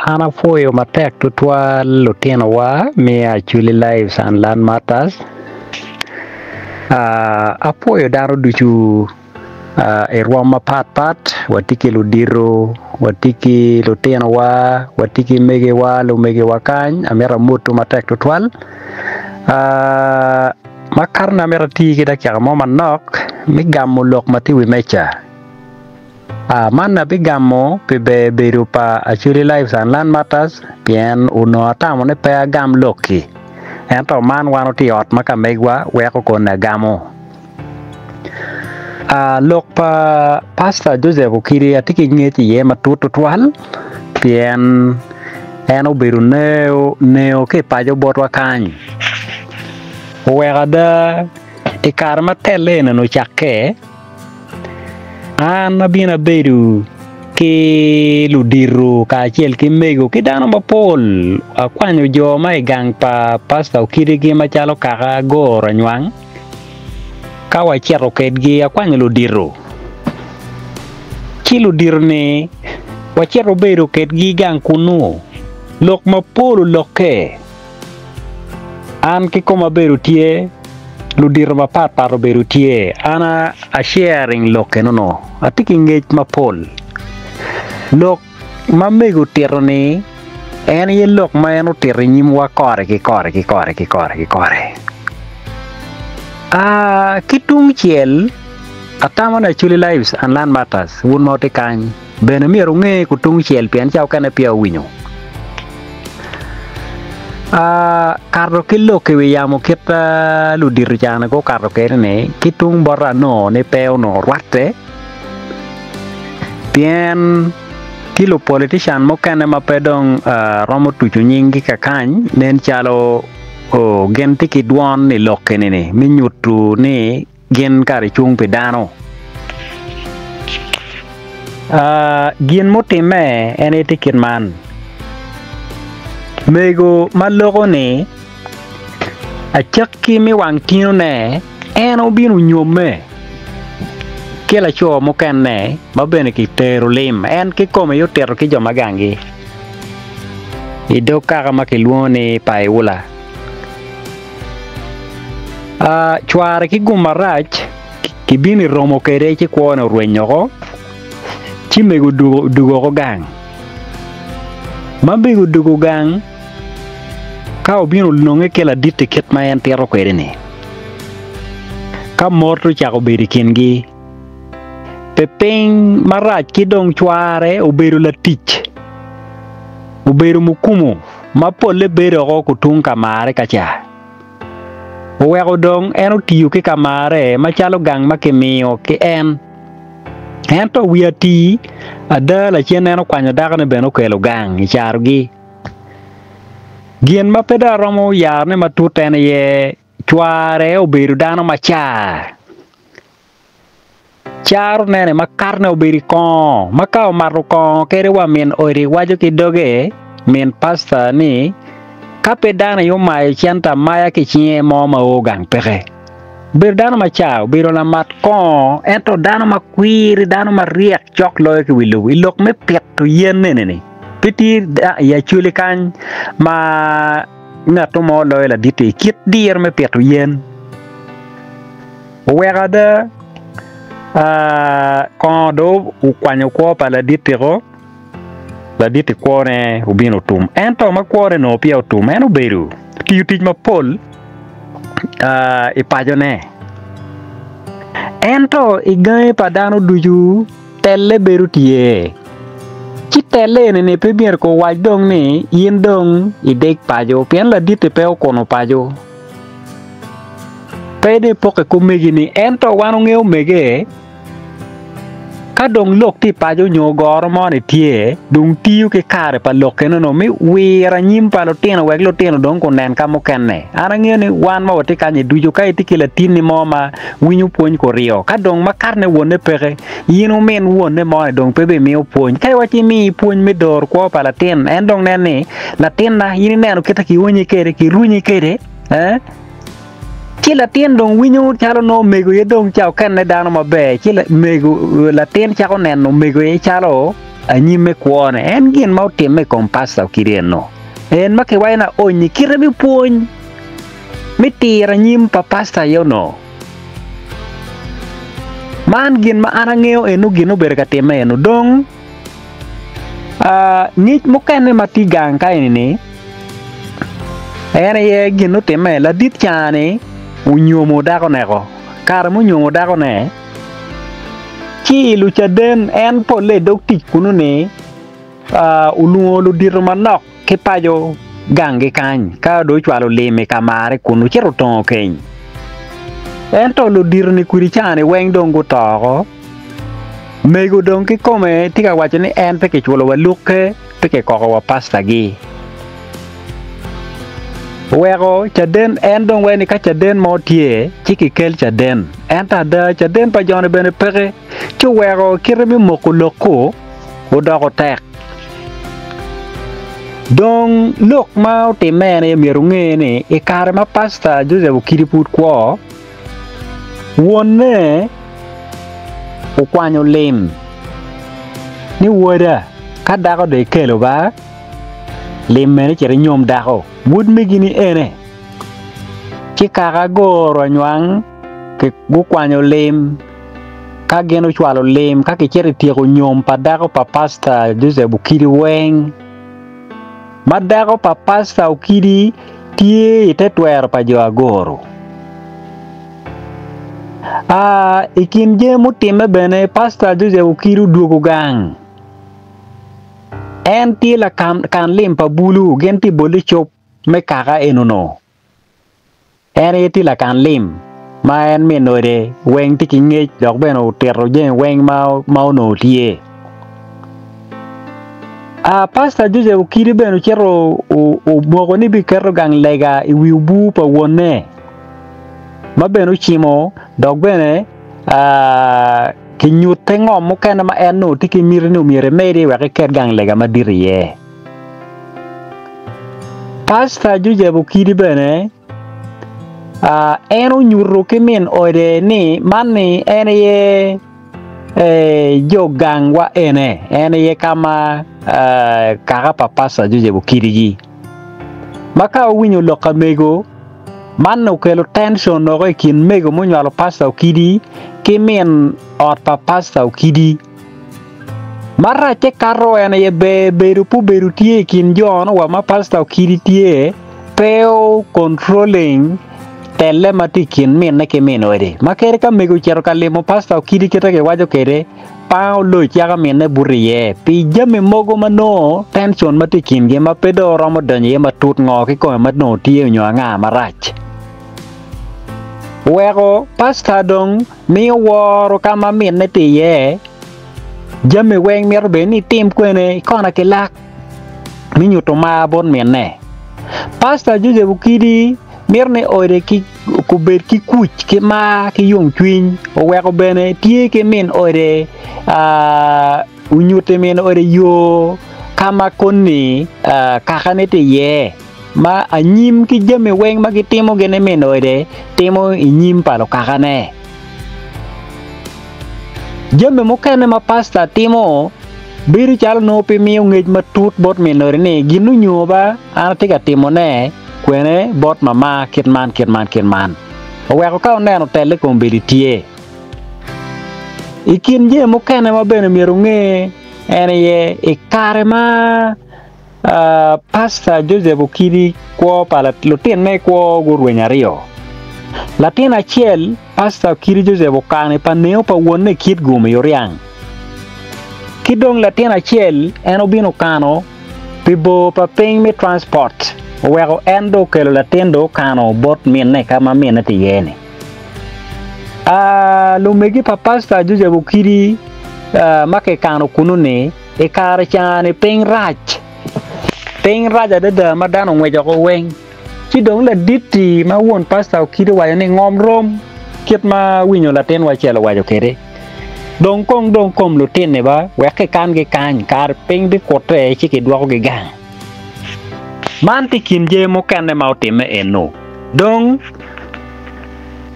An apwoyo matek tutwal lutinowa me Acholi Lives and Land Matters. Apwoyo dano ducu i rwom mapat pat, watye ki ludito, watye ki lutinowa, watye ki megiwa, lumegiwa kany, amito amotwu matek tutwal. Makato amito ati ki dakika mo manok me gamo lok ma tye i wi meja. Man abigamo pi ber bedo pa Acholi Lives and Land Matters pien onongo atamo ni pe agam lok-ki ento man wan watye i ot ma ka megwa weko koni agamo. Lok pa Pastor Joseph Okidi atye ki ngec iye matut tutwal pien en obedo neo ki i paco botwa kany oweko ada i kare ma telle eni ocakke An abino abedo ki ludito kacel ki mego ki dano mapol, akwanyo jo ma i gang pa Pasta Okidigi macalo kaka Goro Anywang, ka wacito kedgi akwanyo ludito, ci ludito-ni wacito bedo kedgi gang kunnu, lok mapol olokke. An kikoma abedo tye, ludito mapat pat obedo tye, an a sharing lok eno-nu, atye ki ngec mapol. Lok ma mego otito ni en aye lok ma en otito i nyimwa kore ki kore ki kore ki kore ki kore. Aa ki tung cel atamo ni Acholi Lives and Land Matters wun ma wutye kany Bene myero wunge ku tung cel pien ca okene peya wuwinyo. Kato ki lok i wi yamo kit ludito ca-ni gukato kwede-ni ki tung bota anongo ni pe onongo rwatte pien tye lupolitican mukene ma pe dong romo tuco nyinggi kakany nen calo gin tye ki dwon i lok eni-ni me nyuto ni Gin kare cung pi dano. Gin mutimme en aye tye kit man, mego ma loko ni acakki me wang tinone en obino onyomme ki laco mukene ma bene kitero lim en kikome aye otito ki jo ma ganggi i dog kaka ma kilwongo ni Paiula. Cware ki gum marac kibino i romo kwede ci kwone orweny woko, ci mego odugo woko gang. Ma mego odugo gang, ka obino ononge ki laditte kit ma en tito kwede-ni, ka mot ocako bedo i kingi, pi piny marac ki dong cware obedo latic, obedo mukumo. ma polle bedo oko kutung ka marre ka ca. Oweko dong en otiyo ki ka marre macalo gang ma kimiyo ki en. Ento wi ati, ada lacen en okwanyo dakone bene okelo gang i carogi. Gin ma pe dong aromo yarone matut en aye cware obedo dano macar. Caro nene ma katone obedo i kongo ma ka omato kongo kadi wa min odi waco ki doge min pasta ni ka pe dano aye omayo cente amaya ki cinge mo ma o gang peke. Obedo dano ma car, obedo lamat kongo ento dano ma kwiri, dano maryek cok loyo ki wi lobo i lok me pito yen eni-ni. Pe tye i Acholi kany ma ngat mo loyo ladit-ti i kit diro me pito yen. Oweko ada, kongo dong okwanyo kwo pa ladit-ti-ko, ladit-ti kwone obino otum. Ento ma kwone onongo peya otum, en obedo tiyo tic mapol i pacone. Ento i gangi pa dano ducu, telle bedo tye. Ci telle eni-ni pe myero guwac dong ni in dong ideg paco, pien ladit-ti pe okuno paco. Pe dong ipok i kom megi-ni, ento wan wungeyo omege, ka dong lok tye i paco nyo goro moni tye, dong tiyo ki kare pa lok eno-nu me wiro anyim pa lutino wek lutino dong gunen ka mukene. An angeyo ni wan ma watye kany-nyi ducu ka itye ki latinni mo ma winyo pwony kuryo, ka dong makatone wonne peke, in wumin wonne moni dong pe bimiyo pwony. Ka iwaci imi pwony me doro kwo pa latin, en dong nen ni, 'Latinna, in ineno kit ma kionyi kwede, kirunyi kwede, eh? Ci latin dong winyo calo nongo omego aye dong ca okenne dano maber, ci mego latin cako neno omego aye calo. anyim me kwone. En gin ma otimme i kom pasta Okidi eno. En ma kiwaco ni aonyi kite me pwony me tiro anyim pa pasta aye onongo. Man gin ma an angeyo eno gin obedo ka timme eno. Dong ngec mukene ma tye gang ka eni-ni en aye gin mutimme ladit ca-ni onyomo dako-neko kare munyomo dako-ne ci lucaden en polle i dog tic kunu-ni olwongo ludito manok ki paco ganggi kany ka dong ocwalo lim i ka marre kun ocito otongo keny. Ento ludito-ni kudi ca-ni weng dong guto oko. Mego dong kikome tye ka waco ni en pe kiculo wa lukke, pe kikoko wa pastagi. Oweko caden en dong waco ni ka caden mo tye ci kikel caden. Ento ada caden pa jo-ni bene peke ci oweko kite me moko lok-ku odoko tek. Dong lok ma otimme en aye myero wunge ni i kare ma pasta Joseph Okidi pud kwo, Wonne okwanyo lim ni, 'Woda, ka dako dong ikelo ba, lim mene cit inyom dako, wod megi-ni ene. Ci kaka goro anywang gukwanyo lim, ka gin ocwalo lim ka gicito i tyeko nyom pa dako pa pasta Joseph Okidi weng. Ma dako pa pasta Okidi tye i te twero pa jo Agoro. A I kin jami mutimme bene, pasta Joseph Okidi odwogo gang. En tye lakan lim pa bulu gin tye i bol icuk me kaka eno-nu. En aye tye lakan lim ma en min ode weng tye ki ngec dok bene otito jami weng ma onongo tye. A Pastor Joseph Okidi bene ocito omoko ni biketo gang lega i wi obur pa wonne ma bene ocimo dok bene kinyutte ngom mukene ma en onongo tye ki miti ni myero emedi wek eket gang lega madit iye. Pasta Joseph Okidi bene en onyuto ki min ode ni man ni en aye jo gangwa ene, en aye ka ma kaka pa Pasta Joseph Okidigi. Ma ka owinyo lok pa mego, man okelo tension woko i kin mego munywalo Pasta Okidi ki min ot pa Pasta Okidi. Maracce kato en aye ber bedo pe obedo tye i kin jo-nu wa ma pasta Okidi tye pe o controlling telle ma tye i kin minne ki min ode. Ma kadi ka mego ocito ka limo pasta Okidi kite kiwaco kwede panga oloc yaka minne buto iye pi jami mogo ma nongo tension ma tye i kingi ma pe dong romo donyo iye matut ngo kikome ma nongo tye nyo anga marac. Weko pasta dong miyo woro ka ma minne tye iye, jami weng mito bed ni itim kwene ikona ki lak me nyuto mar bot minne. Pastor Joseph Okidi mito ni ode obed ki kuc ki mar ki yomcwiny oweko bene tye ki min ode onyuto min ode yo ka ma koni kakane tye iye. Ma anyim ki jami weng ma gitimo gin i min ode timo i nyim pa lukakane. Jami mukene ma pasta timo bedo calo nongo pe miyo ngec matut bot min ode ni gin onyo ba an atye ka timone kwene bot mama kit man kit man kit man oweko ka oneno telle kombeddi tye. I kin jami mukene ma bene myero wunge en aye i kare ma Pastor Joseph Okidi kwo pa lutinne kwo gurwenyo aryo. Latin acel Pastor Okidi Joseph okano i pa neo pa wonne i Kitgum i Oriang. Ki dong latin acel en obino okano pi bor pa piny me transport oweko en dong okelo latin dong okano bot minne ka ma minne tye iye-ni. Lumegi pa Pastor Joseph Okidi ma kikano kunu-ni I kare ca-ni piny rac, piny rac adada ma dano ongweco woko weng. Ci dong ladit-ti ma won pasta Okidi owaco ni ngom rom kit ma winyo latinwa acel owaco kwede. Dong kong dong kom lutinni ba wek kikangi kany kare piny bikutte ci kidwokogi gang. Man tye kin jami mukene ma otimme eno. Dong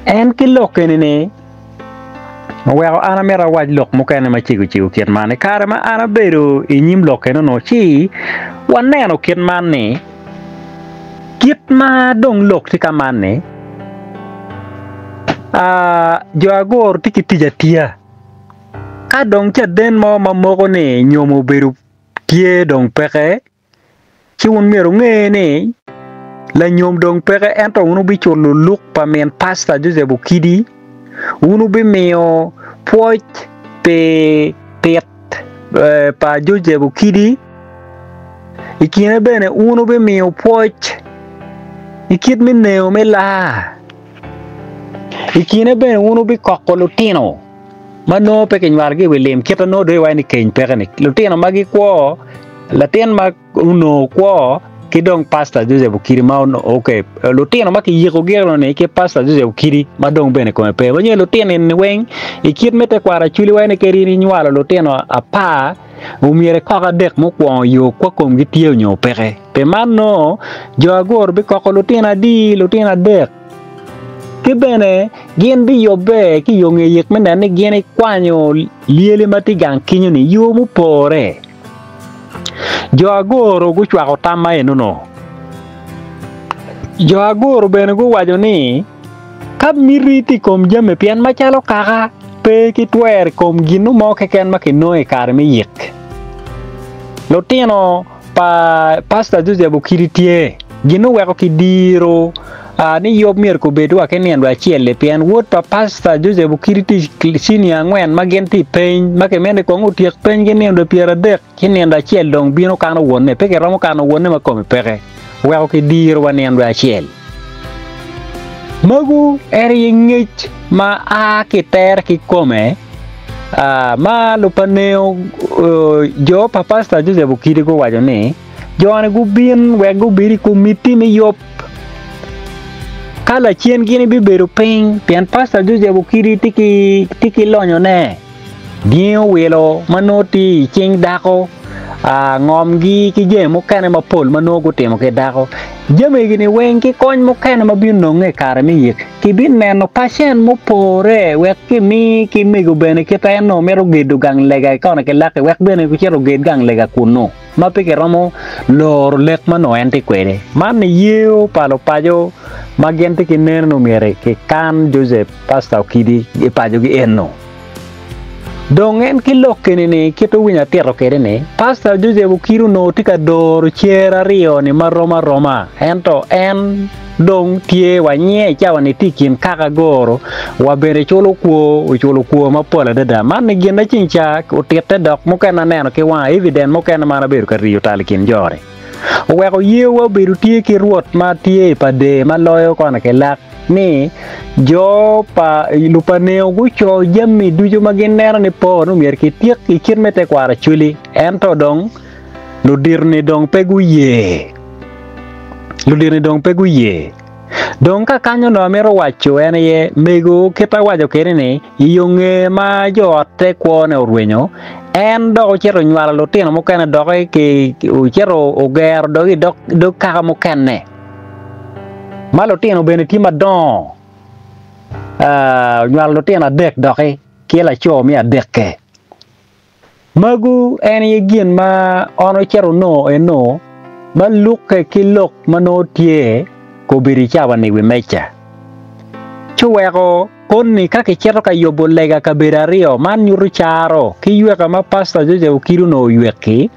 en ki lok eni-ni. Oweko an amito awac lok mukene macego cego kit man. I kare ma an abedo i nyim lok eno-nu, ci waneno kit man ni, kit ma dong lok tye ka man-ni, jo agoro tye ki tic atiya. Ka dong caden mo ma moko ni nyom obedo tye dong peke, Ci wun myero wunge ni lanyom dong peke ento wun wubiculo luk pa min Pastor Joseph Okidi, wun wubimiyo pwoc pi pit pa Joseph Okidi, i kine bene wun wubimiyo pwoc i kit me neo me laa, i kine bene wun wubikoko lutino. ma nongo pe kinywalogi i wi lim kit ma nongo dong iwaco ni keny peke-ni. Lutino ma gikwo, latin ma onongo kwo ki dong Pastor Joseph Okidi ma onongo ok, lutino ma kiyikogi eno-ni ki Pastor Joseph Okidi ma dong bene kome pe. Ma nyo lutino eni weng i kit me tekwaro Acholi waco ni kadi in inywalo lutino apar omyero ikok adek mukwongo yo kwa komgi tye nyo peke. Pi man nongo jo agoro bikoko lutino adi? Lutino adek. Ki bene, gin biyubbe ki yo nge yik me neno ni gin ikwanyo lyeli ma tye gang kenyo-ni i yo mupore. Jo agoro gucwako tam ma eno-nu. Jo agoro bene guwaco ni, Ka miti tye i kom jami pien macalo kaka pe ki twer i kom gin mo keken ma kinongo i kare me yik, lutino pa Pastor Joseph Okidi tye gin oweko kidiro ni yub myero kubed wa ki nino acel-li pien wod pa Pastor Joseph Okidi tye i cinia angwen ma gin tye i peny ma kimito ni kong otyek peny ki nino pyeradek ci nino acel dong bino kano wonne pe kiromo kano wonne ma kome peke oweko kidiro wa nino acel. Magu en aye ngec ma a ki i tere kikome ma lupaneo jo pa Pastor Joseph Okidi guwaco ni jo-ni gubin wek gubed i komitti me yub ka lacen gin gibibedo piny pien Pastor Joseph Okidi tye ki lonyone. Dyangi owilo ma nongo tye i cing dako, ngomgi ki jami mukene mapol ma nongo gutimo ki dako. Jami egi-ni weng ki kony mukene ma bino nonge i kare me yik, kibineno pacen mupore wek kimi ki mego bene kit ma en onongo mito gedo gang lega i kona ki laki wek bene ocit oged gang lega kunnu ma pe kiromo loro lek ma nongo en tye kwede. Man niyeyo pa lupaco ma gin tye ki neno ni omyero kikan Joseph Pastor Okidi i pacogi eno. Dong en ki lok eni ni kit owinyo atito kwede ni Pastor Joseph Okidi onongo tye ka doro cer aryo ni marom aroma ento en dong tye wa nyinge i cawa ni tye i kin kaka goro wa bene culo kwo oculo kwo mapol adada man ni gin ma ceng ca otitte dok mukene aneno ki wanga evident mukene ma an abedo ka riyo tal i kin joni oweko yewa obedo tye ki Rwot ma tye i pa dee ma loyo kona ki lak ni jo pa lupaneo guco jami ducu ma gineno ni po ni myero kityek i kit me tekwaro Acholi ento dong ludito-ni dong pe guye. Ludito-ni dong pe guye. Dong ka kany onongo amito waco en aye mego kit awaco kwede ni i yo nge ma jo otte kwone orwenyo en dok ocito onywalo lutino mukene dok ocito ogero dok i dog kaka mukene. Ma lutino bene tye madongo, onywalo lutino adek doki ki laco me adekke. Magu en aye gin ma on ocito onongo eno ma lukke ki lok ma nongo tye kobedo i cawa-ni i wi meja. Ci oweko koni ka kicito ka yubo lega kabedo aryo, man nyuto caro ki yweka ma Pastor Joseph Okidi onongo oywek-ki.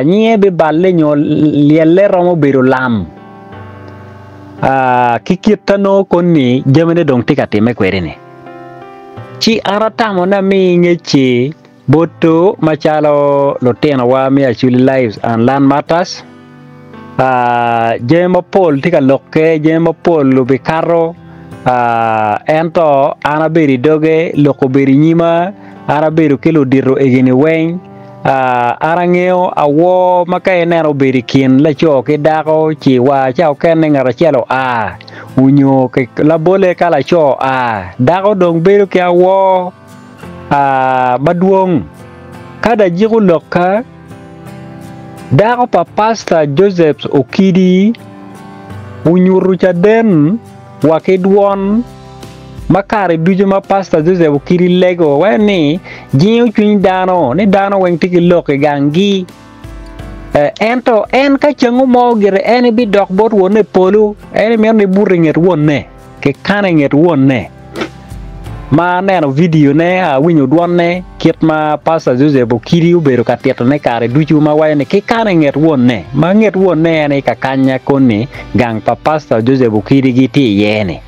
Nyinge biballe nyo lyelle romo bedo lam ki kit ma nongo koni jamine dong tye ka timme kwede-ni. Ci an atamo ni ami ngec-ci botwu macalo lutinowa me Acholi Lives and Land Matters. Jami mapol tye ka lokke, jami mapol obikato ento an abedo i doge, lok obedo i nyima, an abedo ki ludito egini weng. An angeyo awor ma ka ineno obedo i kin laco ki dako ci wa ca okene ngat acel oa onyo labolle ka laco oa dako dong bedo ki awor madwong. Ka dong ajiko lokka dako pa Pastor Joseph Okidi onyuto caden wa ki dwon. Ma kare ducu ma Pastor Joseph Okidi lego waco ni jingo cwiny dano ni dano weng tye ki lok i ganggi. Ento en ka cango mo gire en ebidok bot wonne i polo, en emito ni ebut i nget wonne, kikane i nget wonne. Ma aneno vidio-ne, awinyo dwonne, kit ma Pastor Joseph Okidi obedo ka titone kare ducu ma waco ni kikane i nget wonne, ma nget wonne en aye kakanya koni gang pa Pastor Joseph Okidi gitye iye-ni.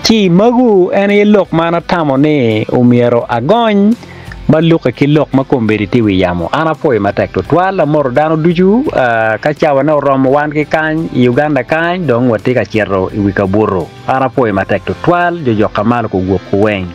Ci magu en aye lok ma an atamo ni omyero agony ma lukke ki lok ma kombeddi tye i wi yamo. An apwoyo matek tutwal, amoto dano ducu ka cawane oromo wan ki kany i Uganda kany dong watye ka cito i wi kabuto. An apwoyo matek tutwal, jo jok ka malo kugwokwu weng.